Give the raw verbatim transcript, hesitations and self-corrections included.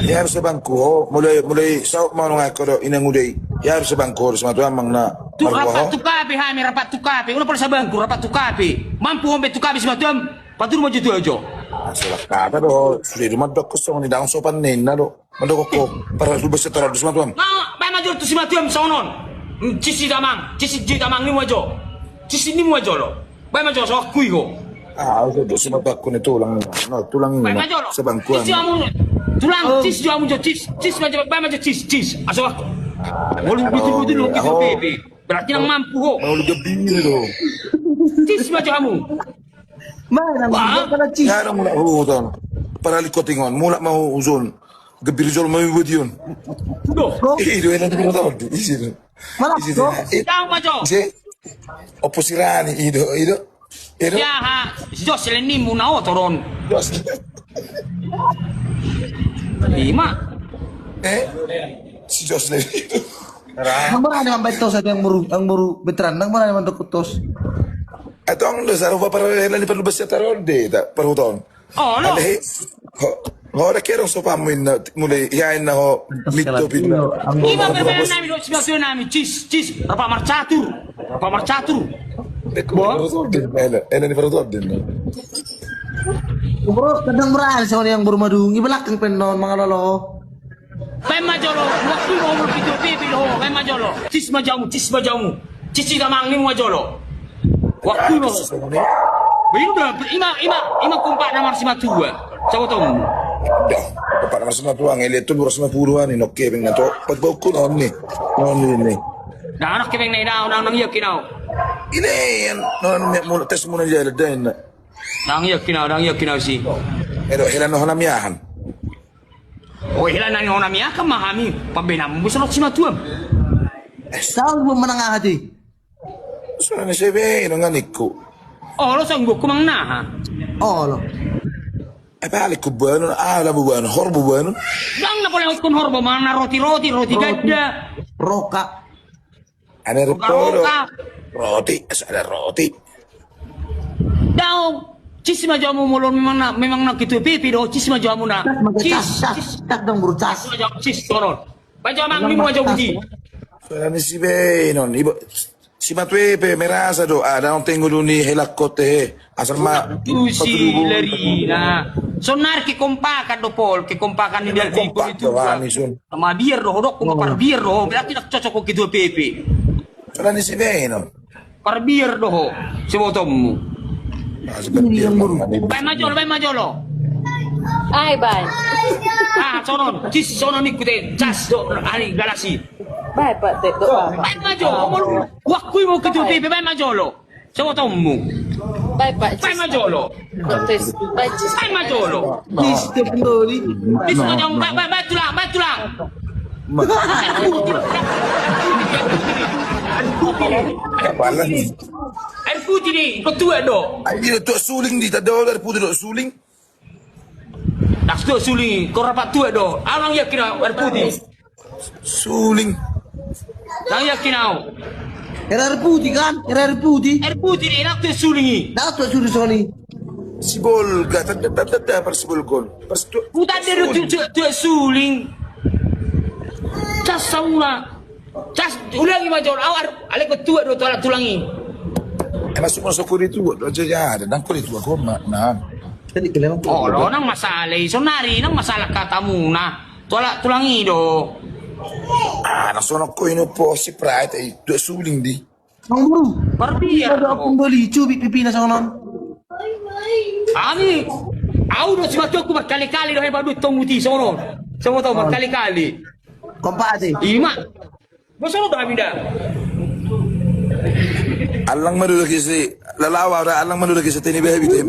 Ia harus sabangku ho, mulai, mulai saut ma nunga ko do inang uda i. Ia harus sabangku ho, simatua amang na. Tu marhua ho. Rapat tu kape, hami rapat tu kape. Unang pola sabangku, rapat tu kape. Mampu ho be tu kape simatuam. Patur ma jo tu ajo. Asal kata do, sude do mandok kosong ni daong sopan ninna do. Mandok ko, para tu besi tara do simatuam. Nah, baen ma jo tu simatuam sonon. Cis i damang, cis i damang nimu ajo. Cis i nimu ajo lo. Baen ma jo, so akui ho. Ah, au do, do, simatua aku ni tulang. No, tulang ni. Baen ma jo lo. Sabangkuan. Cis i amu. Tulang, cis i amu jo, cis, cis ma jo, baen ma jo, cis, cis. Aso aku. Molo betul-betul lo kita pepe. Berarti nang mampu ho. Mau lu gabi ni do. Cis ma jo amu. Mana? Wah. Mana cis? Ya dong, mulak huton. Parali kotingon, mulak mau uzon. Gebir jol mau ibu dion. Doh. Ih, do enak tu tau. Isi do. Mana isi do? Jauh ma jo. Isi. Opo sirani, ido, ido. Ido. Ya ha, si Jos lenimu na otoron. Jos. Ima. Eh? Si Jos lenimu. Nang mana ni mambaen tos, yang muru, yang muru veteran, nang mana ni mandok tos. Atong do sarupa parela ni parlu besi ataron de, ta, parhuton. Oh, no. Alehe, ho, ho, da kira sopamu inna, mulai, ia inna ho, mito pinna. Ima bebe nami do, simatua nami, cis, cis, rapat marcatur, rapat marcatur. Ela, ela ni parutordin. Bro, kadang berani sama yang bermadung, i belakang penon, mangalolo. Baen ma jolo, waktu i ma umur pitu pipi do, baen ma jolo. Cis ma jo amu, cis ma jo amu. Cis i damang nimu ma jolo. Waktu i ma. Ima, ima, ima kompak na marsimatua. Sabotom. Dah, kompak na marsimatua, ngele tu dua ratus lima puluh an, ino kepeng na to. Pas bauku noni. Noni ni. Nah, anak kepeng na ina, nang, nang ia kinau. Ini yang, noni, mula tes muna dia ada ina. Nang ia kinau, nang ia kinau si. Edo, hela no hana miahan. O, hela nang hona miahan ma hami, pambenam, buso lo simatuam. Saung bo manang aha di? Sona ni sebe, ino ngan ikku. O, lo saung bo ku manang aha? O, lo. E, palik ku banu, ala bu banu, hor bu banu. Dang na pole hot kun hor bo, manang roti, roti, roti ganda. Roka. Ada roti. Roti, ada roti. Dao, cis ma jo amu molo memang na, memang na ketua P P do, cis ma jo amu na. Cis, cis, cis. Cis ma jo amu, cis, tolong. Baen jo amang nimu ma jo uji. Soalnya si Benon, ibu, simatua pe merasa do, ada orang tenggulu ni helak kote he. Asal ma. Tusi lerina. Sonari kekompakan do pol, kekompakan ni dari kompak do kami sun. Mabiar do ho, dok, parbiar do ho, berarti dang cocok ho ketua P P. Soalnya si Benon. Parbiar do ho, sebotommu. Baen ma jolo, baen ma jolo. Ai, baen. Ah, sonon, cis sonon ikute, cas do, ani galasi. Baen, Pak, tek do, Pak. Baen ma jolo, waktu i ma ketua P P, baen ma jolo. Sebotommu. Baen, Pak, cis. Baen ma jolo. Baen, cis. Baen ma jolo. Cis, tes doli. Cis ma jolo, baen, baen, baen tulang, baen tulang. Air putih ni, ketua do. Air putih do, suling di, tanda air putih do, suling. Dak tu suling, kau rapat tua do. Alang yakin au, air putih. Suling. Nang yakin au. Era air putih kan? Era air putih. Air putih ni, dak tu suling i. Dak tu suling soni. Sibol, gak tanda, tanda, tanda, par sibol gol. Par tu-, putar dia tu, tu, tu suling. Cas sauna. Cas, ulangi ma jolo, au, ar-, ale ketua do tu alat tulang i. Emang semua sokuri tua do, aja ya, ada nang kuri tua koma, nah. Jadi kalian. O, lo, nang masalah i, sonari, nang masalah katamuna. Tu alat tulang i do. Ah, nang sono ko ino posi pride, eh, dua suling di. Nang buru. Parbiar. Ada akun beli, cubit pipina sonon. Ami, au do simatuaku markali-kali do hebat do tong uti sonon. Sonon tong markali-kali. Kompak ate. Ima. Bosan udah, Aminda. Alang ma do isi lalawa, ora alang ma do isi teni babi tem.